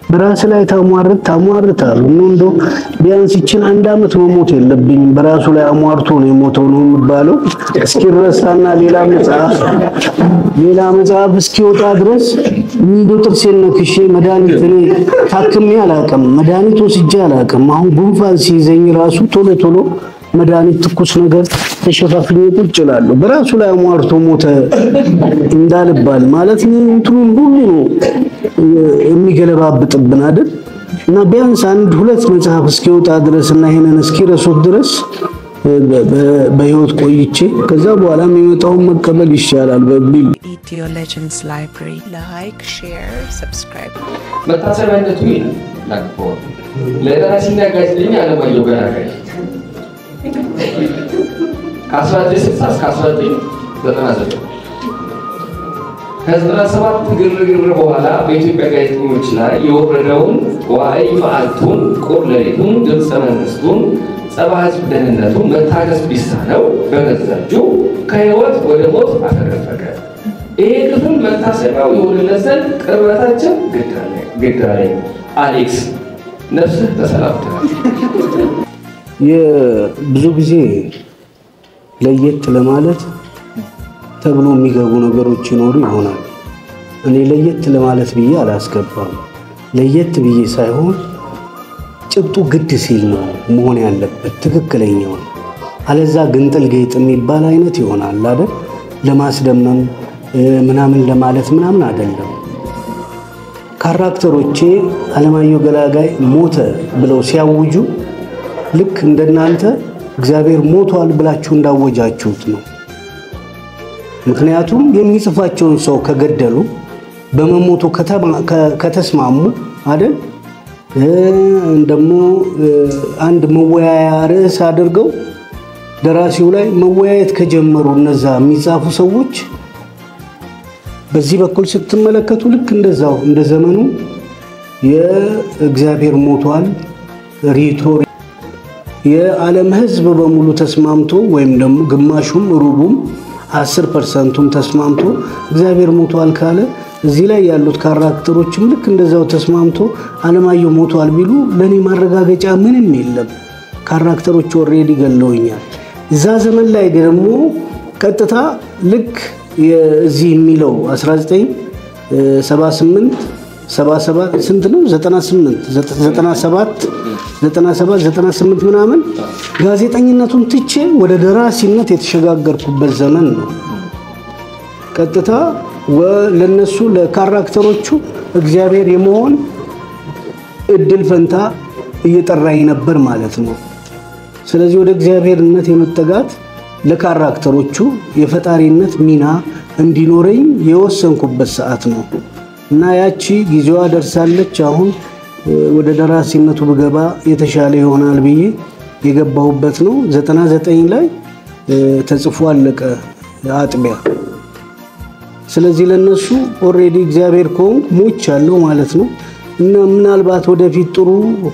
በራስ ላይ ታሟርት ታሟርታሉ። እንደው ቢያንስ ይችን አንድ አመት መሞት የለብኝም፣ በራሱ ላይ አሟርቶ ነው የሞተው ነው የሚባለው እስኪረሳና ሌላ መጽሐፍ እስኪወጣ ድረስ እንደው ጥርሴን ነክሼ መድኃኒት፣ እኔ ታክሜ አላውቅም፣ መድኃኒት ወስጄ አላውቅም። አሁን ጉንፋን ሲይዘኝ ራሱ ቶሎ ቶሎ መድኃኒት ትኩስ ነገር ተሸፋፍኜ ቁጭ እላለሁ። በራሱ ላይ አሟርቶ ሞተ እንዳልባል ማለት እንትኑን ሁሉ ነው የሚገለባብጥብን አይደል? እና ቢያንስ አንድ ሁለት መጽሐፍ እስኪወጣ ድረስ እና ይሄንን እስኪረሱት ድረስ በህይወት ቆይቼ ከዛ በኋላ የሚመጣውን መቀበል ይሻላል በሚል። Ethio Legends Library. Like, share, subscribe. መታሰቢያነቱ ይላል ለደራሲና ጋዜጠኛ አለማየሁ ገላጋይ ከ1960 እስከ 1999 ከ97 ግርግር በኋላ በኢትዮጵያ ጋዜጠኞች ላይ የወረደውን ዋዕይ መዓልቱን፣ ቁር ሌሊቱን፣ ድምፀ መንግስቱን፣ ጸባ ህዝብ ደህንነቱን መታገስ ቢሳነው በገዛ እጁ ከህይወት ወደ ሞት አፈገፈገ። ይሄ ክፍል መታሰቢያው የሆንለት ዘንድ ቅርበታችን ግድ አለኝ። አሌክስ፣ ነፍስህ በሰላም ትረፍ። ብዙ ጊዜ ለየት ለማለት ተብሎ የሚገቡ ነገሮች ይኖሩ ይሆናል። እኔ ለየት ለማለት ብዬ አላስገባም። ለየት ብዬ ሳይሆን ጭብጡ ግድ ሲል ነው መሆን ያለበት ትክክለኛው። አለዛ ግንጥል ጌጥ የሚባል አይነት ይሆናል አይደል? ለማስደመም ምናምን ለማለት ምናምን አይደለም። Character ኦቼ አለማየሁ ገላጋይ ሞተ ብለው ሲያውጁ ልክ እንደናንተ እግዚአብሔር ሞቷል ብላችሁ እንዳወጃችሁት ነው። ምክንያቱም የሚጽፋቸውን ሰው ከገደሉ፣ በመሞቱ ከተስማሙ አይደል፣ ደግሞ አንድ መወያያ ርዕስ አድርገው ደራሲው ላይ መወያየት ከጀመሩ እነዛ የሚጻፉ ሰዎች በዚህ በኩል ስትመለከቱ ልክ እንደዛው እንደ ዘመኑ የእግዚአብሔር ሞቷል rhetoric የዓለም ሕዝብ በሙሉ ተስማምቶ ወይም ደግሞ ግማሹም ሩቡም 10% ኡም ተስማምቶ እግዚአብሔር ሞቷል ካለ እዚህ ላይ ያሉት character ኦችም ልክ እንደዛው ተስማምቶ አለማየሁ ሞቷል ቢሉ ለእኔ ማረጋገጫ ምንም የለም። Character ኦች already ገለውኛል። እዛ ዘመን ላይ ደግሞ ቀጥታ ልክ እዚህ የሚለው 1978፣ 77 ስንት ነው? 98፣ 97፣ 97፣ 98 ምናምን ጋዜጠኝነቱን ትቼ ወደ ደራሲነት የተሸጋገርኩበት ዘመን ነው። ቀጥታ ለነሱ ለ character ኦቹ እግዚአብሔር የመሆን እድል ፈንታ እየጠራኝ ነበር ማለት ነው። ስለዚህ ወደ እግዚአብሔርነት የመጠጋት፣ ለ character ኦቹ የፈጣሪነት ሚና እንዲኖረኝ የወሰንኩበት ሰዓት ነው እና ያቺ ጊዜዋ ደርሳለች። አሁን ወደ ደራሲነቱ ብገባ የተሻለ ይሆናል ብዬ የገባሁበት ነው። 99 ላይ ተጽፎ አለቀ አጥቢያ። ስለዚህ ለነሱ already እግዚአብሔር ከሆንኩ ሞቻለሁ ማለት ነው እና ምናልባት ወደፊት ጥሩ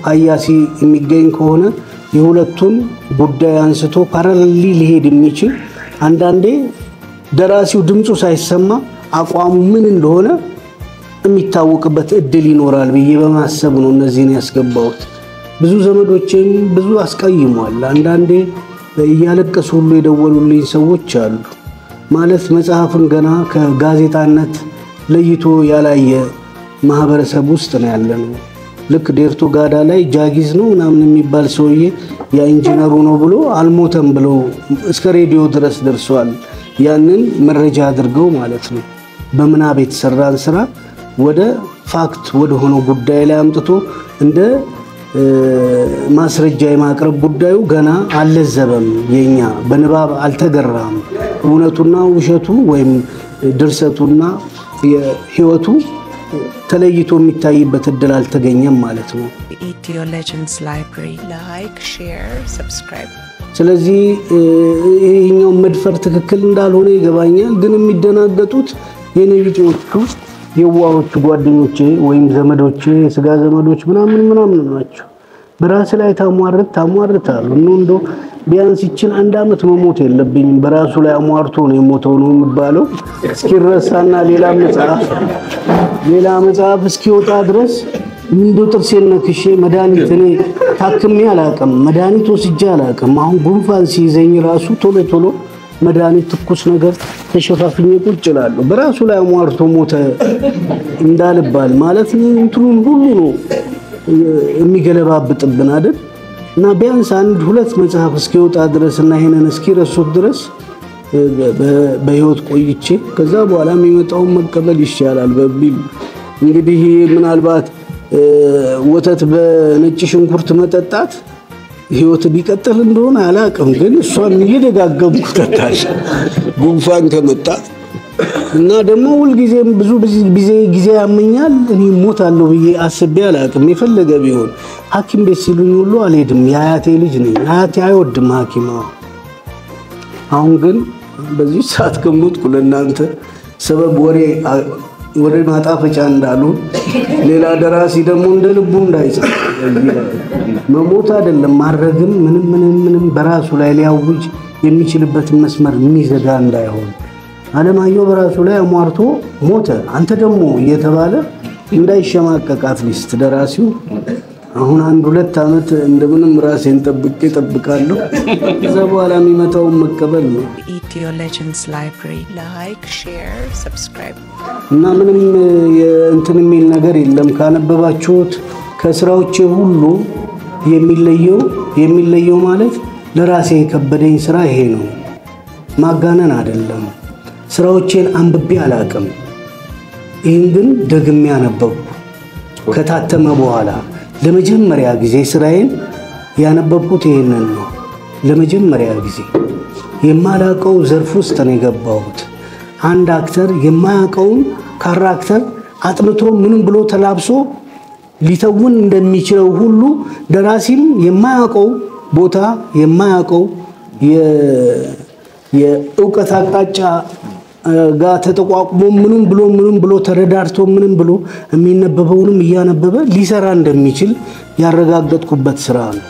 ሀያሲ የሚገኝ ከሆነ የሁለቱን ጉዳይ አንስቶ parallelly ሊሄድ የሚችል፣ አንዳንዴ ደራሲው ድምፁ ሳይሰማ አቋሙ ምን እንደሆነ የሚታወቅበት እድል ይኖራል ብዬ በማሰብ ነው እነዚህን ያስገባሁት። ብዙ ዘመዶቼም ብዙ አስቀይሟል። አንዳንዴ እያለቀሱ ሁሉ የደወሉልኝ ሰዎች አሉ። ማለት መጽሐፍን ገና ከጋዜጣነት ለይቶ ያላየ ማህበረሰብ ውስጥ ነው ያለነው። ልክ ዴርቶ ጋዳ ላይ ጃጊዝ ነው ምናምን የሚባል ሰውዬ ያ ኢንጂነሩ ነው ብሎ አልሞተም ብለው እስከ ሬዲዮ ድረስ ደርሰዋል። ያንን መረጃ አድርገው ማለት ነው። በምናብ የተሰራን ስራ ወደ fact ወደ ሆነው ጉዳይ ላይ አምጥቶ እንደ ማስረጃ የማቅረብ ጉዳዩ ገና አልለዘበም። የኛ በንባብ አልተገራም። እውነቱና ውሸቱ ወይም ድርሰቱና የህይወቱ ተለይቶ የሚታይበት እድል አልተገኘም ማለት ነው። Ethio Legends Library. Like, share, subscribe. ስለዚህ ይህኛው መድፈር ትክክል እንዳልሆነ ይገባኛል። ግን የሚደናገጡት የኔ ቢጤዎቹ የዋሆቹ ጓደኞቼ ወይም ዘመዶቼ፣ የስጋ ዘመዶች ምናምን ምናምን ናቸው። በራስ ላይ ታሟርት ታሟርታሉ። እንደው ቢያንስ ይችን አንድ አመት መሞት የለብኝም፣ በራሱ ላይ አሟርቶ ነው የሞተው ነው የሚባለው እስኪረሳና ሌላ መጽሐፍ እስኪወጣ ድረስ እንደው ጥርሴን ነክሼ መድኃኒት እኔ ታክሜ አላውቅም፣ መድኃኒት ወስጄ አላውቅም። አሁን ጉንፋን ሲይዘኝ ራሱ ቶሎ ቶሎ መድኃኒት ትኩስ ነገር ተሸፋፍኜ ቁጭ እላለሁ። በራሱ ላይ አሟርቶ ሞተ እንዳልባል ማለት እንትኑን ሁሉ ነው የሚገለባብጥብን አይደል? እና ቢያንስ አንድ ሁለት መጽሐፍ እስኪወጣ ድረስ እና ይሄንን እስኪረሱት ድረስ በህይወት ቆይቼ ከዛ በኋላ የሚመጣውን መቀበል ይሻላል በሚል እንግዲህ ምናልባት ወተት በነጭ ሽንኩርት መጠጣት ህይወት ሊቀጥል እንደሆነ አላውቅም፣ ግን እሷን እየደጋገምኩ እጠጣለሁ ጉንፋን ከመጣ። እና ደግሞ ሁልጊዜም ብዙ ጊዜ ጊዜ ያመኛል። እኔ እሞታለሁ ብዬ አስቤ አላውቅም። የፈለገ ቢሆን ሐኪም ቤት ሲሉኝ ሁሉ አልሄድም። የአያቴ ልጅ ነኝ። አያቴ አይወድም ሐኪም። አሁን ግን በዚህ ሰዓት ከሞትኩ ለእናንተ ሰበብ ወሬ ወሬ ማጣፈጫ እንዳሉ ሌላ ደራሲ ደግሞ እንደ ልቡ እንዳይጽፍ መሞት አይደለም ማድረግም ምንም ምንም ምንም በራሱ ላይ ሊያውጅ የሚችልበትን መስመር የሚዘጋ እንዳይሆን አለማየሁ በራሱ ላይ አሟርቶ ሞተ፣ አንተ ደግሞ እየተባለ እንዳይሸማቀቅ at least ደራሲው አሁን አንድ ሁለት ዓመት እንደምንም ራሴን ጠብቄ እጠብቃለሁ። ከዛ በኋላ የሚመጣውን መቀበል ነው። Ethio Legends Library. Like, share, subscribe. እና ምንም እንትን የሚል ነገር የለም። ካነበባችሁት ከስራዎቼ ሁሉ የሚለየው ማለት ለራሴ የከበደኝ ስራ ይሄ ነው። ማጋነን አይደለም። ስራዎቼን አንብቤ አላቅም። ይህን ግን ደግሜ አነበብኩ። ከታተመ በኋላ ለመጀመሪያ ጊዜ ስራዬን ያነበብኩት ይህንን ነው። ለመጀመሪያ ጊዜ የማላውቀው ዘርፍ ውስጥ ነው የገባሁት። አንድ actor የማያውቀውን character አጥንቶ ምንም ብሎ ተላብሶ ሊተውን እንደሚችለው ሁሉ ደራሲም የማያውቀው ቦታ የማያውቀው የእውቀት አቅጣጫ ጋር ተጠቋቁሞ ምንም ብሎ ተረዳርቶ ምንም ብሎ የሚነበበውንም እያነበበ ሊሰራ እንደሚችል ያረጋገጥኩበት ስራ ነው።